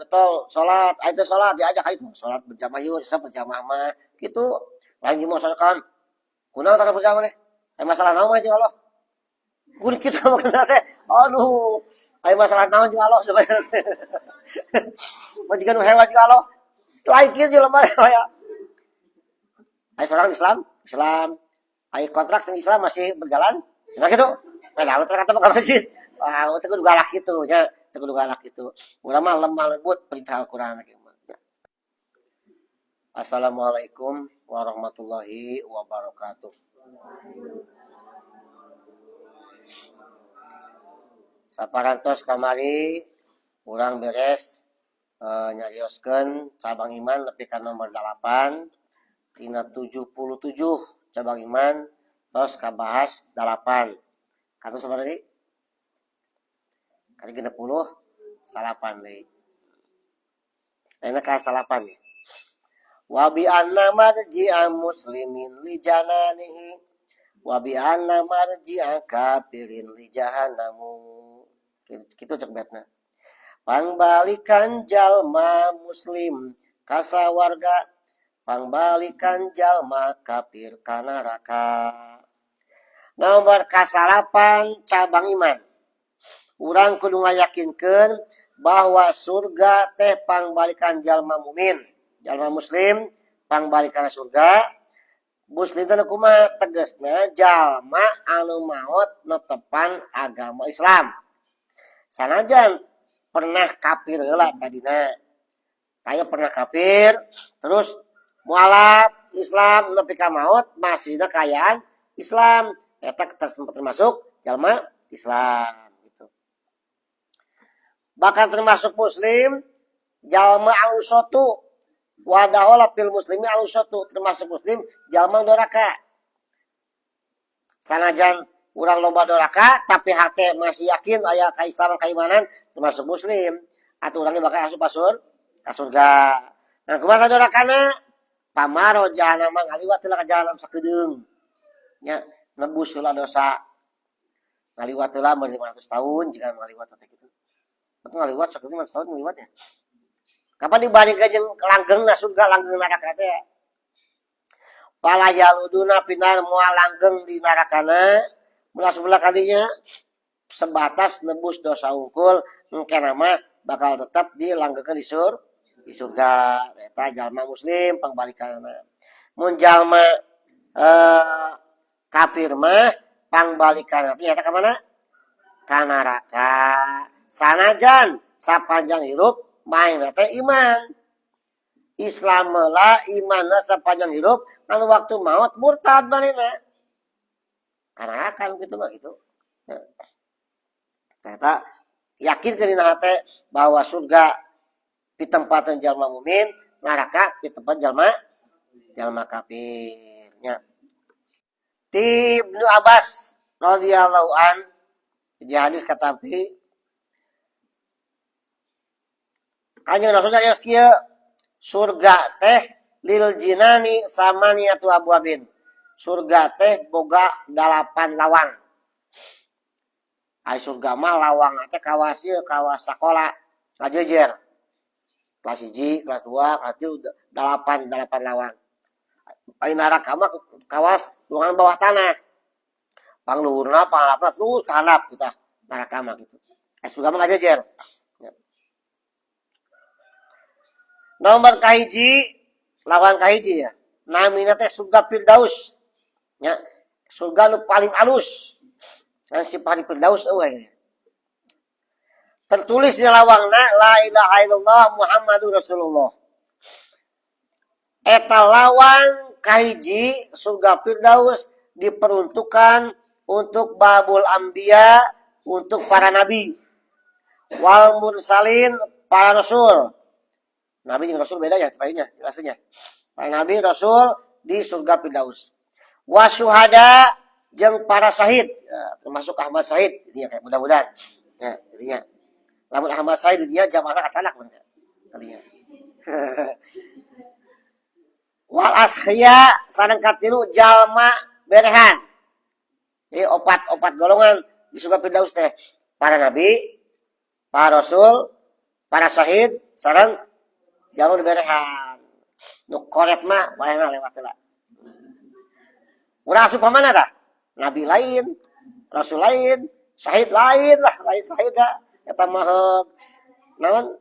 Getol salat, aya teu salat diajak, "Ayo salat berjamaah yuk," bisa berjamaah mah gitu. Lain mau kan kunaon tara berjamaah teh? Aya masalah naon mah jeung Allah? Kudu kitu mah teh. Aduh, aya masalah naon jeung Allah sebenarnya? Majikan nu hebat jeung Allah. Lain kieu jelema ya. Aya seorang Islam, Islam. Aya kontrak dengan Islam masih berjalan. Nah gitu. Nah, ternyata mah masjid. Wah, itu kudu galak gitu nya, itu kudu galak gitu. Urang mah lemah lembut perintah Al-Qur'an gitu. Assalamualaikum warahmatullahi wabarakatuh. Saparantos kamari urang beres nyarioskeun cabang iman nepi ka nomor 8 tina 77 cabang iman, tos kabahas 8. Katu sabaraha deui? Kali 69 deui. Ayeuna ka 9 ya. Wa bi anna marji'a muslimin li jananihi wa bi anna marji'a kafirin li jahannamu. Kitu cek betna. Pangbalikan jalma muslim ka sawarga, pangbalikan jalma kafir ka neraka. Nomor kasalapan cabang iman. Urang kudu ngayakinkeun bahwa surga teh pangbalikan jalma mukmin, jalma muslim pangbalikan surga. Muslim teh kumaha tegasna? Jalma anu maot netepan agama Islam. Sanajan pernah kafir heula tadina. Kaya pernah kafir, terus mualaf Islam nepi ka maot masihna kaayaan Islam. Eta termasuk jalma Islam gitu. Bahkan termasuk muslim jalma al-usatu wadahola fil muslimi al-usatu, termasuk muslim jalma doraka. Sanajan urang loba doraka tapi hati masih yakin aya keislaman, keimanan, termasuk muslim atau orangnya bakal asup ka surga. Nah, kumaha dorakana? Pamaro jahanam, ngaliwat heula ka jahanam sakedeung nya, nebus heula dosa, ngaliwat heula 500 tahun jika ngaliwat teh kitu. Betul, ngaliwat sakedeung 500 tahun ngaliwat ya. Kapan dibandingkan jeung langgengna surga, langgeng neraka teh? Fala yaluduna finnar, moal langgeng di nerakana. Mun sebelah kalinya sebatas nebus dosa unggul, engke mah bakal tetap dilanggengkeun di surga. Eta jalma muslim pangbalikanna. Mun jalma kafir mah pangbalikanna teh eta ka mana? Ka neraka. Sanajan sapanjang hirup main teh iman. Islam lah imanna sepanjang hirup, anu waktu maut murtad manehna. Karena akan gitu mah gitu. Ya. Ternyata yakin ke dina hate bahwa surga ditempatan jalma mukmin, neraka di tempat jalma jalma kafir. Ya. Ti Ibnu Abbas radhiyallahu an di hadis katampi Kanjeng Rasul nyarios kieu, surga teh lil jinani samaniyatu abwabin. Surga teh boga 8 lawang. Ai surga mah lawang teh kawas ieu, kawas sakola ngajejer. Kelas 1, kelas 2, kelas 3, 8 lawang. Ai neraka mah kawas ruangan bawah tanah. Pangluhurna, pangharapna terus ka handap kita neraka mah gitu. Ai surga mah ngajejer. Ya. Nomor kahiji, lawang kahiji ya. Namina teh surga Firdaus. Ya, surga nu paling alus. Dan sifat Firdaus eueuh. Tertulis di lawangna la ilaha illallah Muhammadur Rasulullah. Eta lawang kahiji surga Firdaus diperuntukkan untuk babul anbiya, untuk para nabi, wal mursalin, para rasul. Nabi jeung rasul beda ya tepatnya, jelasnya. Para nabi, rasul di surga Firdaus. Wasyuhada jeung para syahid, ya, termasuk Ahmad Syahid ini ya, kayak mudah-mudahan. Ya, intinya. Lamun Ahmad Syahid dunia jamaahna kacanak bener. Artinya. Wal ashiya sareng katilu jalma berehan. Jadi opat-opat golongan di surga Firdaus teh. Para nabi, para rasul, Para syahid sareng jalma diberehan. Nu koret mah wayahna lewat heula. Urang asup ka mana tah? Nabi lain, rasul lain, syahid lain lah, lain syahid dah. Eta mah naon?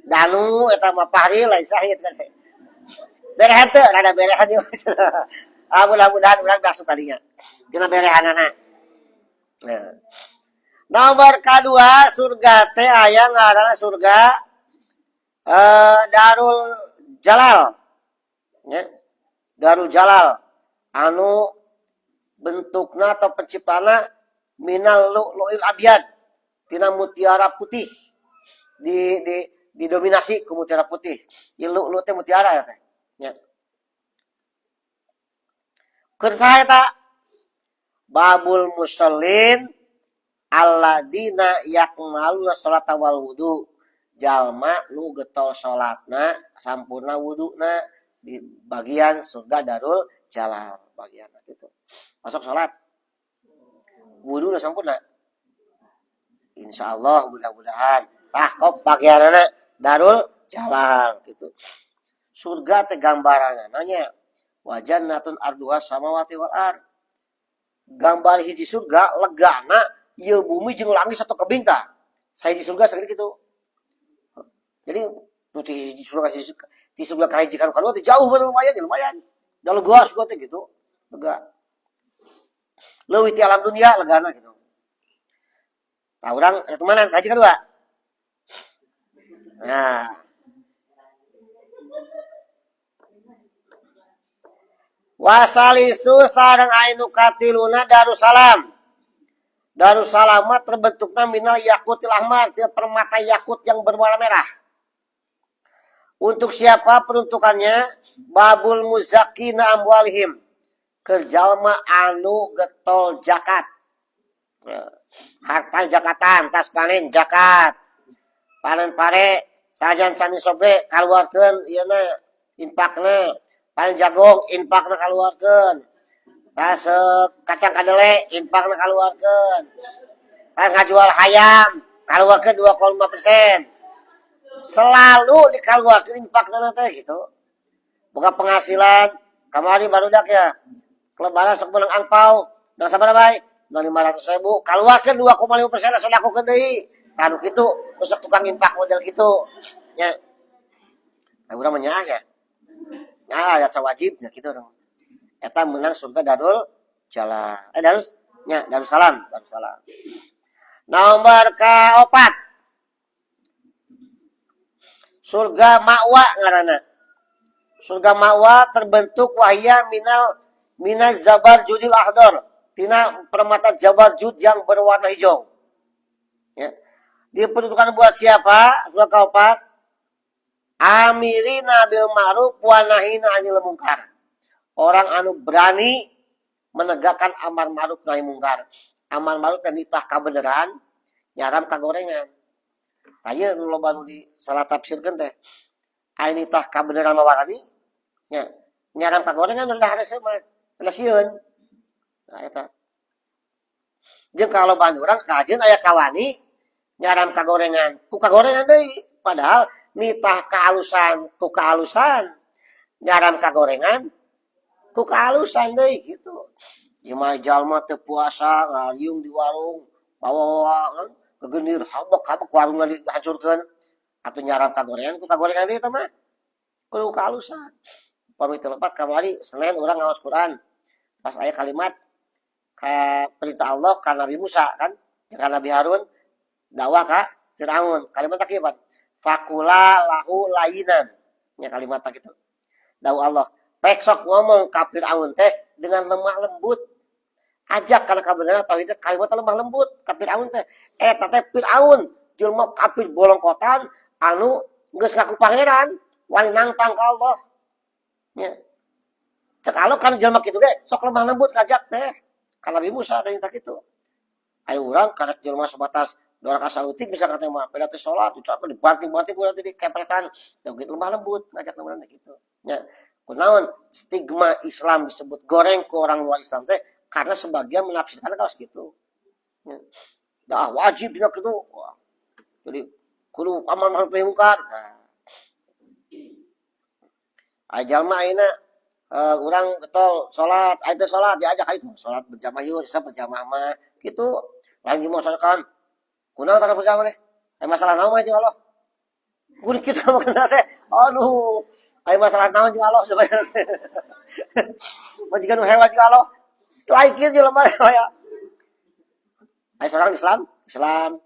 Danu eta mah Fahri lain syahid kan. Berehan teu rada berehan ieu. Ah, mudah-mudahan urang asup ka dinya. Tina berehanana. Nah. Nomor kedua, surga teh aya ngaranna surga Darul Jalal. Ya. Darul Jalal anu bentukna atau penciptana minal lu'lu'il abyad, tina mutiara putih, di didominasi ku mutiara putih. Ieu lu'lu teh mutiara ya teh. Ya. Keur saha eta? Babul musallin alladzina yakmaluna sholata wal wudu, jalma nu getol salatna, sampurna wuduna, di bagian surga Darul Jalal bagian gitu. Masuk salat, wudu udah sampurna, insyaallah, mudah-mudahan tah kok bagianana Darul Jalal gitu. Surga teh gambaranna nanya wa jannatun arduha samawati wal ard, gambar hiji surga legana ieu bumi jeung langit satu kebing. Tah, saya di surga segede gitu. Jadi nu ti hiji surga, ti surga ka hiji kan kadua teh jauh bener, lumayan ya, lumayan da lega surga teh gitu, lega leuwih ti alam dunia legana gitu. Tah, urang eta mana ka hiji kadua? Nah, wasalisu sareng anu katiluna Darussalam. Darussalam mah terbentukna minal yakutil ahmar, tina permata yakut yang berwarna merah. Untuk siapa peruntukannya? Babul muzakina amwalihim. Keur jalma anu getol zakat. Harta zakatan, tas panen zakat. Panen pare, sajan can sobe kaluarkeun ieu na infakna. Panen jagung infakna kaluarkeun. Tas kacang kadele infakna kaluarkeun. Tas ngajual hayam kaluarkeun 2,5%. Selalu dikaluarkeun infakna teh gitu. Boga penghasilan kamari barudak ya. Lebaran sok menang angpau, dan sabaraha bae? Menang 500 ribu, kaluarkeun 2,5% langsung lakukeun deui. Tah, nu kitu, sok tukang infak model kitu. Nya. Nah, urang mah nyaah ya. Nah, aya wajibnya gitu dong. Eta menang surga Darul Jalal. Eh, Darus nya Darussalam, Darussalam. Nomor keempat. Surga Ma'wa ngaranna. Surga Ma'wa terbentuk wahya minal minaz zabarjudil akhdar. Tina permata zabarjud yang berwarna hijau. Ya. Diperuntukkan buat siapa? Surga keempat. Amirina bil ma'ruf wa nahina 'anil munkar. Orang anu berani menegakkan amar ma'ruf nahi mungkar. Amar ma'ruf teh nitah kabeneran, nyaram kagorengan. Aya nu loba nu di salah tafsirkeun teh. Aya nitah kabeneran mah warani, nya nyaram kagorengan udah hareuseun mah. Kena sieun. Nah, eta. Jeung kalau urang rajin aya kawani nyaram kagorengan, ku kagorengan deui. Padahal nitah kehalusan ku kehalusan, nyaram kagorengan ku kehalusan deui gitu. Ieu mah jalma teu puasa ngaliung di warung, bawa kan kegenir habek-habek warungna dihancurkeun. Atuh nyaram kagorengan ku kagorengan deui eta mah. Kudu kehalusan. Pami teu lepat, kamari Senin urang ngaos Quran. Pas aya kalimat ka perintah Allah ka Nabi Musa kan, ka Nabi Harun dakwah ka Firaun. Kalimat kieu, Pan. Faqula lahu layinan. Nya kalimat gitu. Dawuh Allah, pek sok ngomong ka Firaun teh dengan lemah lembut. Ajak karena kebenaran tauhid, kalimat lemah lembut ka Firaun teh. Eta teh Firaun jelema kafir bolongkotan anu geus ngaku pangeran, wani nangtang ka Allah. Nya. Cek Allah kan jelema kitu ge sok lemah lembut ngajak teh. Ka Nabi Musa teh tak kitu. Ayo urang karek jelema sebatas doraka saeutik bisa kata mah beda teh salat ucapkeun dibanting-banting ku nanti dikepretan. Teu gitu, lemah lembut ngajak urang teh kitu. Nya. Kunaon stigma Islam disebut goreng ke orang luar Islam teh karena sebagian menafsirkan kalau segitu. Ya. Dah wajib dina kitu. Wah. Jadi Kudu amar ma'ruf nahi mungkar. Nah, aya jalma ayeuna urang getol salat, aya teu salat diajak, "Ayo salat berjamaah yuk," bisa berjamaah mah kitu. Lain mau kan kunaon tanggal berjamaah teh? Aya masalah naon mah jeung Allah? Kudu kitu maksudna teh. Aduh, aya masalah naon jeung Allah sebenarnya? Majikan nu hebat jeung Allah. Lain kieu jelema aya. Aya seorang Islam, Islam.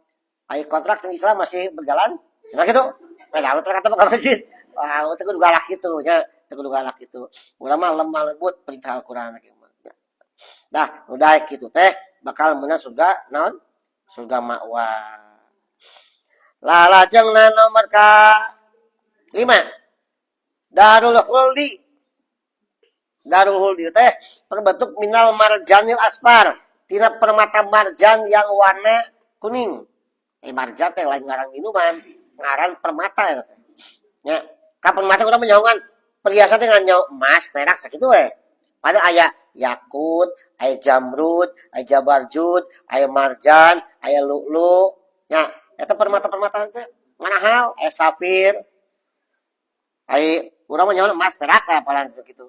Aya kontrak dengan Islam masih berjalan. Nah gitu. Nah, kata ke masjid. Wah, itu kudu galak gitu nya, itu kudu galak gitu. Urang mah lemah lembut perintah Al-Qur'an gitu. Dah, udah gitu teh bakal menang surga naon? Surga Ma'wa. Lah, lajengna nomor ka 5. Darul Khuldi. Darul Khuldi teh terbentuk minal marjanil asfar, tina permata marjan yang warna kuning. Eh, marjan teh lain ngaran minuman, ngaran permata ya teh. Nya, ka permata urang menyawangan perhiasan teh ngan emas, perak sakitu we. Padahal aya yakut, aya jamrud, aya jabarjud, aya marjan, aya lu'lu. Nya, eta permata-permata teh mahal, aya safir. Aya urang mah nyawa emas, perak lah apalan gitu.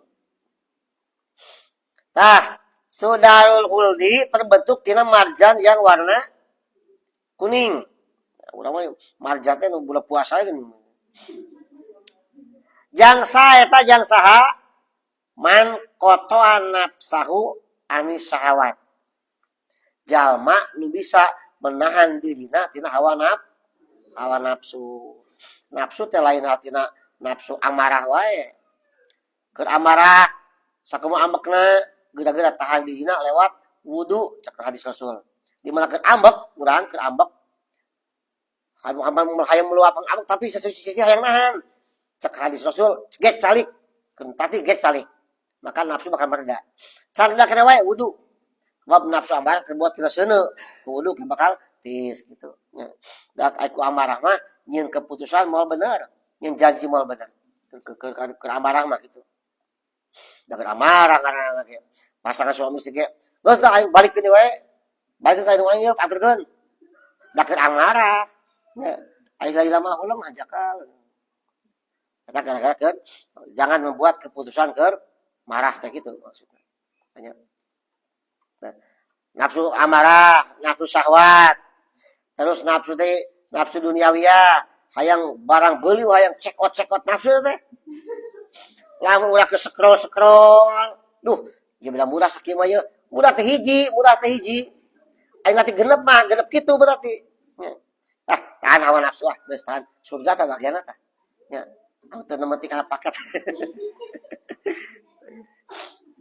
Tah, Darul Khuldi terbentuk tina marjan yang warna kuning. Urang mah marjan teh nu bulan puasa geuning. Jang saha eta, jang saha? Man qata'a nafsahu anis syahawat. Jalma nu bisa menahan dirina tina hawa nafsu. Nafsu teh lain hatina nafsu amarah wae. Keur amarah sakumaha ambekna, geura-geura tahan dirina lewat wudu, cek hadis Rasul. Di mana keur ambek, urang keur ambek hayang meluapkan ambek, tapi satu sisi hayang nahan. Cek hadis Rasul, gek calik. Tati gek calik. Maka nafsu bakal mereda. Can kena wae wudu. Sebab nafsu amarah terbuat tina seuneu. Wudu bakal tis gitu. Ya. Dak ku amarah mah nyieun keputusan moal bener, nyieun janji moal bener. Ke amarah mah gitu. Da amarah karena ge. Pasangan suami istri ge, geus dah aing balikeun wae. Balikeun ka indung aing yeuh, anterkeun. Da keur amarah. Ya. Aing lagi lama ulang hajakal. Eta gara-gara keur jangan membuat keputusan keur marah teh gitu maksudnya. Hanya. Nah, nafsu amarah, nafsu syahwat, terus nafsu teh nafsu duniawiyah, hayang barang beli, hayang check out check out, nafsu teh. Lamun ulah ke scroll scroll, duh, ya bilang murah sakieu mah ye, murah teh hiji, murah teh hiji. Aing nanti genep mah, genep kitu berarti. Ya. Ah, tahan hawa nafsu ah, geus tahan. Surga tah bagianna tah. Ya. Anu teu nemetik kana paket.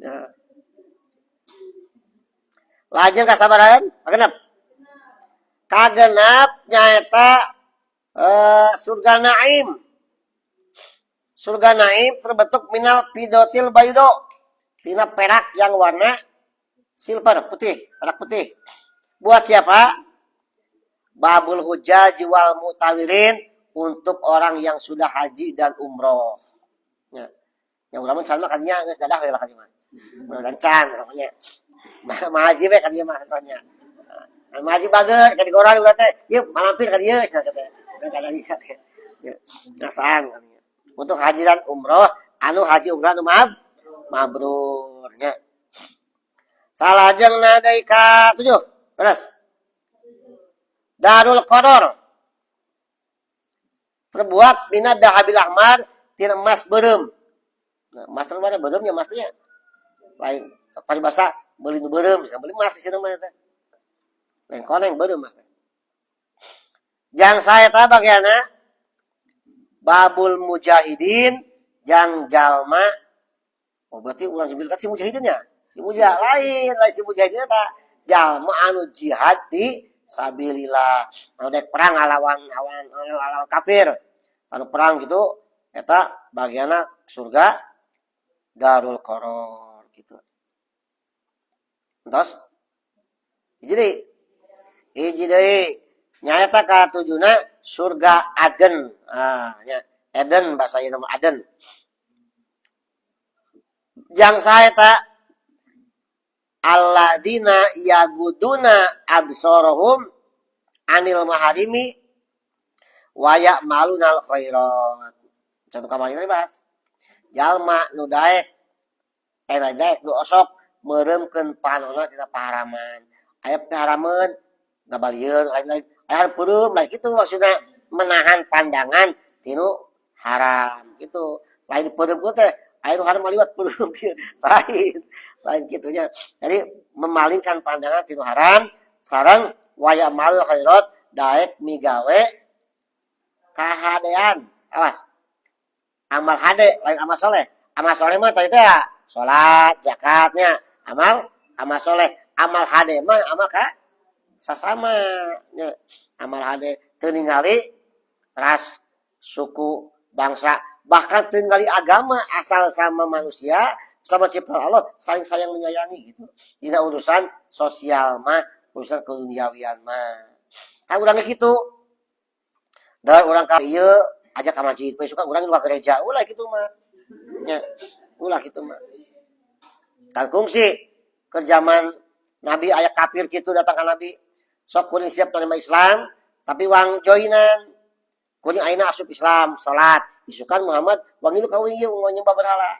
Ya. Lajeng kasabarahan? Kagenep. Kagenep nyaeta surga Naim. Surga Naim terbentuk minal fiddotil baydo. Tina perak yang warna silver, putih, perak putih. Buat siapa? Babul hujjaji wal mu'tamirin, untuk orang yang sudah haji dan umroh. Ya. Yang urang can mah kadinya geus dadah we lah kadinya mah. Mudah can namanya. Mah haji we kadinya mah katanya. Nah, mah haji bager ka digoran urang teh, yeuh malampir ka dieu cenah kata. Kada dieu. Ya, ngasaan kadinya. Untuk haji dan umroh, anu haji umroh anu mabrur nya. Salajengna deui ka 7. Beres. Darul Qaror terbuat minad dahabil ahmar, tina emas beureum. Nah, emas teh mana beureumnya emasnya. Lain paribasa beli nu beureum, bisa beli emas di situ mah teh. Lain koneng, beureum emas teh. Jang saha eta bagiana? Babul mujahidin, jang jalma. Oh, berarti urang kan si mujahidinnya. Si mujah lain, lain si mujahidin eta jalma anu jihad di sabilillah. Anu dek perang ngalawan awan ngalawan kafir. Anu perang gitu eta bagianna surga Darul Qaror gitu. Entos? Jadi hiji deui nyaeta katujuna surga Aden. Ah, nya Eden bahasa ieu mah Aden. Jang saha eta? Alladzina yaghudduna absarahum anil maharimi Wa ya'malunal khairat. Satu kamari tadi bahas. Jalma nu daek daek nu osok meureumkeun panonna tina paharaman. Aya paharaman ngabalieun lain-lain. Aya peureum lain kitu maksudna menahan pandangan tinu haram gitu. Lain peureum teh aya nu haram maliwat peureum kieu. Lain. Lain kitunya. Jadi memalingkan pandangan tinu haram sareng wa ya'malul khairat daek migawe kahadean. Awas. Amal hade lain amal soleh. Amal soleh mah tadi teh ya salat, zakatnya, amal amal soleh. Amal hade mah amal ka sasama nya. Amal hade teu ningali ras, suku, bangsa, bahkan teu ningali agama, asal sama manusia, sama ciptaan Allah, saling sayang menyayangi gitu. Dina urusan sosial mah, urusan keduniawian mah. Kan urangnya gitu. Da urang ka ieu ajak ka masjid, we suka urang ka gereja, ulah gitu mah. Nya, ulah gitu mah. Kan kungsi ke zaman Nabi aya kafir gitu datang ke Nabi. Sok kuring siap menerima Islam, tapi wang joinan. Kuring ayeuna asup Islam, salat. Isukan Muhammad wang itu kawin ieu nyembah berhala.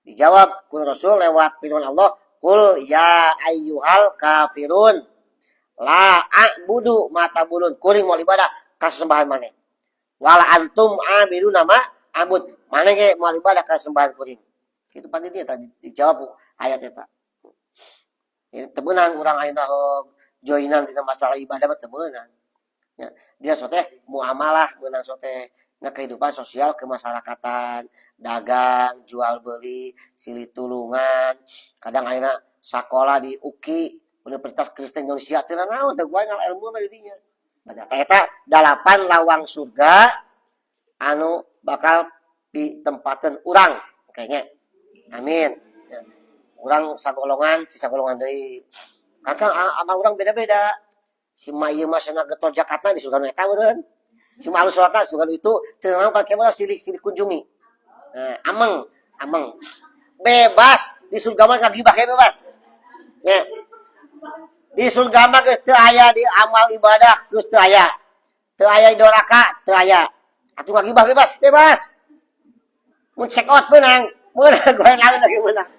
Dijawab ku Rasul lewat firman Allah, "Qul ya ayyuhal kafirun la a'budu ma ta'budun." Kuring moal ibadah ka sesembahan maneh. Wala antum 'abiduna ma a'bud. Maneh ge moal ibadah ka sesembahan kuring. Itu pasti dia tadi dijawab ayat eta. Ini teu meunang urang ayeuna joinan dina masalah ibadah mah teu meunang. Ya, dia sote muamalah meunang sote nah kehidupan sosial kemasyarakatan, dagang, jual beli, silih tulungan, kadang ayeuna sakola di UKI, Universitas Kristen Indonesia teu naon teu gua ilmu mah di dinya. Eta eta dalapan lawang surga anu bakal ditempatkan urang kayaknya. Amin. Ya. Urang sagolongan, si sagolongan deui. Kan amal urang beda-beda. Si ma ieu mah cenah getol zakatna di surga nu eta meureun. Si ma alus salatna surga itu teu naon pake mah silih-silih kunjungi. Nah, ameng, ameng. Bebas di surga mah ngagibah bebas. Ya. Di surga mah geus teu aya di amal ibadah geus teu aya. Teu aya doraka, teu aya. Atuh ngagibah bebas, bebas. Mun check out meunang, meunang goreng naon lagi meunang.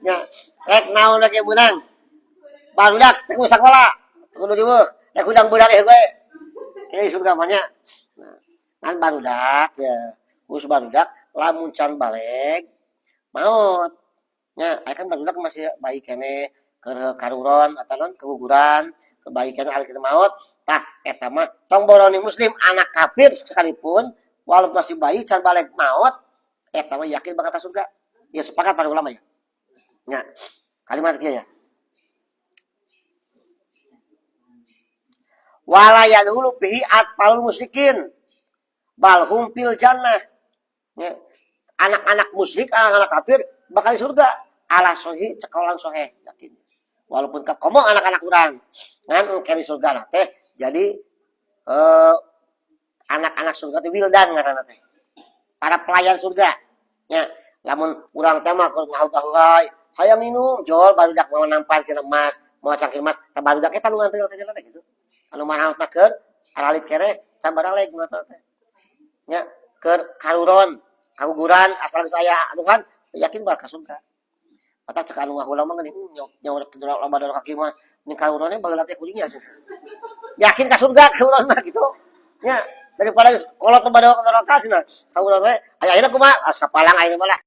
Nya, rek naon lagi meunang. Barudak teu kudu sakola, teu kudu riweuh, rek hudang beurang we. Di surga mah nya. Nah, kan barudak ya, khusus barudak lamun can baleg maut. Nya, aya kan barudak masih bayi keneh ke karuron atau non keguguran, kebaikan ari kita maut. Tah eta mah tong boroni muslim, anak kafir sekalipun walaupun masih bayi can baleg maut eta mah yakin bakal ke surga. Ya sepakat para ulama ya. Nya, kalimat kieu ya. Wala yadhulu bihi atfalul musyrikin bal hum fil jannah. Ya. Anak-anak musyrik, anak-anak kafir bakal di surga. Ala sohi cekalan soheh yakin. Walaupun komo anak-anak urang ngan engke di surga teh jadi anak-anak surga teh wildan ngaranna teh. Para pelayan surga. Ya, lamun urang teh mah keur ngahugahuhay, hayang minum, jol barudak mau nampan tina emas, mau cangkir emas, tah barudak eta nu nganter teh teh gitu. Anu manaotna keur aralit keneh can baraleg nu teh. Nya keur karuron, kaguguran asal geus aya anu kan yakin bakal ka surga. Mata cek anu ngahula mah geuning nyawa loba doraka kaki mah ning karuronnya baheula teh kuringnya cenah. Yakin ka surga karuron mah gitu. Nya daripada geus kolot loba doraka cenah. Karuron we aya ayeuna kumaha? As kapalang ayeuna mah lah.